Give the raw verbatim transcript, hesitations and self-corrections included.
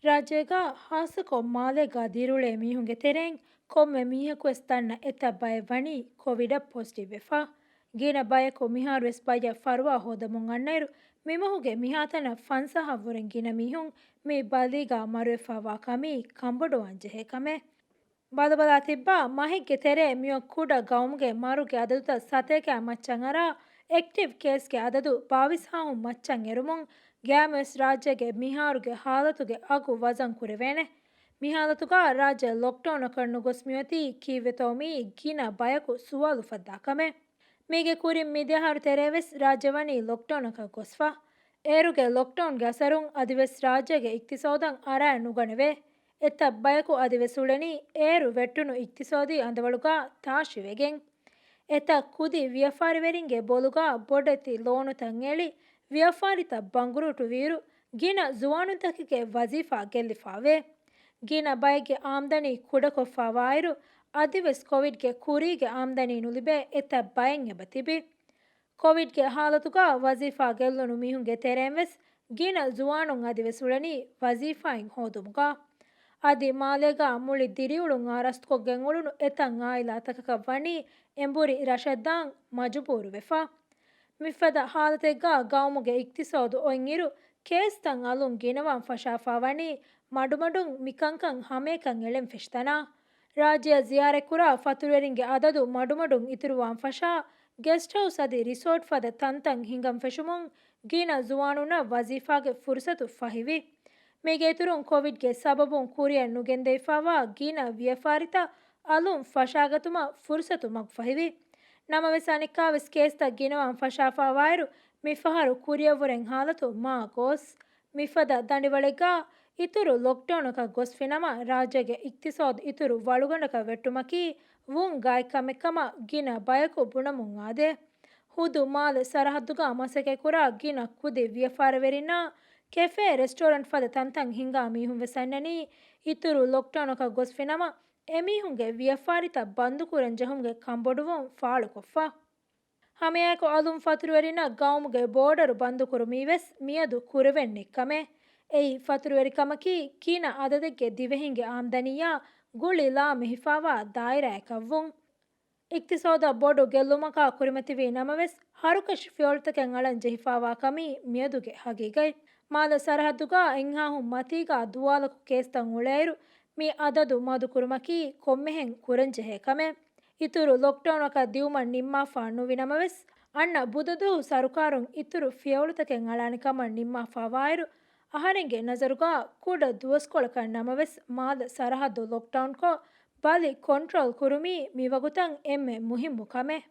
ރާއްޖޭގަ ހާއްސަކޮށް މާލޭގަ ދިރިއުޅޭ މީހުންގެ ތެރެއިން ކޮންމެ މީހަކުވެސް ދަންނަ އެތައް ބައެއް ވަނީ ކޮވިޑަށް ޕޮޒިޓިވް ވެފަ. ގިނަ ބަޔަކު މިހާރުވެސް ބައްޔަށް ފަރުވާ ހޯދަމުން އަންނައިރު، މިމަހުގެ މިހާތަނަށް ފަންސާހަށް ވުރެ ގިނަ މީހުން މި ބަލީގަ މަރުވެފަވާ ކަމީ ކަނބޮޑުވާން ޖެހޭ ކަމެއް. ބަލަބަލާ ތިއްބާ، މަހެއްގެ ތެރޭ މިއޮތް ކުޑަ ގައުމުގެ މަރުގެ އަދަދުތައް ސަތޭކައާ މައްޗަށް އަރާ، އެކްޓިވް ކޭސްގެ އަދަދު ބާވީސް ހާހުން މައްޗަށް އެރުމުން، ގައިމުވެސް ރާއްޖޭގެ މިހާރުގެ ހާލަތުގެ އަގު ވަޒަން ކުރެވޭނެ. މި ހާލަތުގަ ރާއްޖެ ލޮކްޑައުނަކަށް ނުގޮސް މިއޮތީ ކީއްވެތޯ މީ ގިނަ ބަޔަކު ސުވާލު އުފައްދާ ކަމެއް. މީގެ ކުރިން މި ދެ އަހަރު ތެރޭވެސް ރާއްޖެ ވަނީ ލޮކްޑައުނަކަށް ގޮސްފަ. އޭރުގެ ލޮކްޑައުންގެ އަސަރުން އަދިވެސް ރާއްޖޭގެ އިޤްތިޞާދަށް އަރާ ނުގަނެވޭ. އެތައް ބަޔަކު އަދިވެސް އުޅެނީ އޭރު ވެއްޓުނު އިޤްތިޞާދީ އަނދަވަޅުގަ ތާށިވެގެން. އެތައް ކުދި ވިޔަފާރިވެރިންގެ ބޮލުގަ ބޮޑެތި ލޯނުތައް އެޅި، ވިޔަފާރިތައް ބަނގުރޫޓުވިއިރު، ގިނަ ޒުވާނުންތަކެއްގެ ވަޒީފާ ގެއްލިފާވޭ. ގިނަ ބައެއްގެ އާމްދަނީ ކުޑަކޮށްފާވާއިރު، އަދިވެސް ކޮވިޑްގެ ކުރީގެ އާމްދަނީ ނުލިބޭ އެތައް ބައެއް އެބަ ތިބި. ކޮވިޑްގެ ހާލަތުގަ ވަޒީފާ ގެއްލުނު މީހުންގެ ތެރެއިން ވެސް ގިނަ ޒުވާނުން އަދިވެސް އުޅެނީ ވަޒީފާއިން ހޯދުމުގަ. އަދި މާލޭގަ މުޅި ދިރިއުޅުން އާރާސްތުކޮށްގެން އުޅުނު އެތައް އާއިލާތަކަކަށް ވަނީ އެނބުރި ރަށަށްދާން މަޖުބޫރުވެފަ. މިފަދަ ހާލަތެއްގަ ގައުމުގެ އިޤްތިޞާދު އޮތްއިރު، ކޭސްތައް އަލުން ގިނަވާން ފަށާފާ ވަނީ މަޑުމަޑުން މިކަންކަން ހަމައެކަން އެޅެން ފެށި ތަނާ. ރާއްޖެއަށް ޒިޔާރަތްކުރާ ފަތުރުވެރިންގެ އަދަދު މަޑުމަޑުން އިތުރުވާން ފަށާ، ގެސްޓް ހައުސް އަދި ރިސޯޓް ފަދަ ތަންތަން ހިނގަން ފެށުމުން ގިނަ ޒުވާނުންނަށް ވަޒީފާގެ ފުރުސަތު ފަހިވި. މީގެ އިތުރުން ކޮވިޑްގެ ސަބަބުން ކުރިއަށް ނުގެންދެވިފާވާ ގިނަ ވިޔަފާރިތައް އަލުން ފަށާގަތުމަށް ފުރުސަތު މަގުފަހިވި. ނަމަވެސް އަނެއްކާވެސް ކޭސްތައް ގިނަވާން ފަށާފާވާއިރު، މިފަހަރު ކުރިއަށްވުރެން ހާލަތު މާ ގޯސް. މިފަދަ ދަނޑިވަޅެއްގަ އިތުރު ލޮކްޑައުނަކަށް ގޮސްފިނަމަ، ރާއްޖޭގެ އިޤްތިޞާދު އިތުރު ވަޅުގަނޑަކަށް ވެއްޓުމަކީ ވުން ގާތް ކަމެއް ކަމަށް ގިނަ ބަޔަކު ބުނަމުން އާދޭ. ހުދު މާލެ ސަރަހައްދުގަ މަސައްކަތްކުރާ ގިނަ ކުދި ވިޔަފާރިވެރިންނާ ކެފޭ، ރެސްޓޯރެންޓް ފަދަ ތަންތަން ހިނގާ މީހުން ވެސް އަންނަނީ، އިތުރު ލޮކްޑައުނަކަށް ގޮސްފިނަމަ، އެމީހުންގެ ވިޔަފާރިތައް ބަންދުކުރަން ޖެހުމުގެ ކަންބޮޑުވުން ފާޅުކޮށްފަ. ހަމައެއާއެކު އަލުން ފަތުރުވެރިންނަށް ގައުމުގެ ބޯޑަރު ބަންދުކުރުމީ ވެސް މިއަދު ކުރެވެން ނެތް ކަމެއް. އެއީ ފަތުރުވެރިކަމަކީ ގިނަ އަދަދެއްގެ ދިވެހިންގެ އާމްދަނީއާ ގުޅި ލާމެހިފާވާ ދާއިރާއަކަށްވުން. އިޤްތިޞާދަށް ބޮޑު ގެއްލުމަކާ ކުރިމަތިވީ ނަމަވެސް، ހަރުކަށި ފިޔަވަޅުތަކެއް އަޅަން ޖެހިފާވާ ކަމީ މިއަދުގެ ހަގީގަތް. މާލެ ސަރަހައްދުގަ އެއްހާހުން މަތީގަ ދުވާލަކު ކޭސްތައް އުޅޭއިރު، މި އަދަދު މަދުކުރުމަކީ ކޮންމެހެން ކުރަންޖެހޭ ކަމެއް. އިތުރު ލޮކްޑައުނަކަށް ދިއުމަށް ނިންމާފާ ނުވި ނަމަވެސް، އަންނަ ބުދަދުވަހު ސަރުކާރުން އިތުރު ފިޔަވަޅުތަކެއް އަޅާނެ ކަމަށް ނިންމާފާވާއިރު، އަހަރެންގެ ނަޒަރުގަ ކުޑަ ދުވަސްކޮޅަކަށް ނަމަވެސް، މާލެ ސަރަހައްދު ލޮކްޑައުންކޮށް، ބަލި ކޮންޓްރޯލް ކުރުމީ މިވަގުތަށް އެންމެ މުހިއްމު ކަމެއް.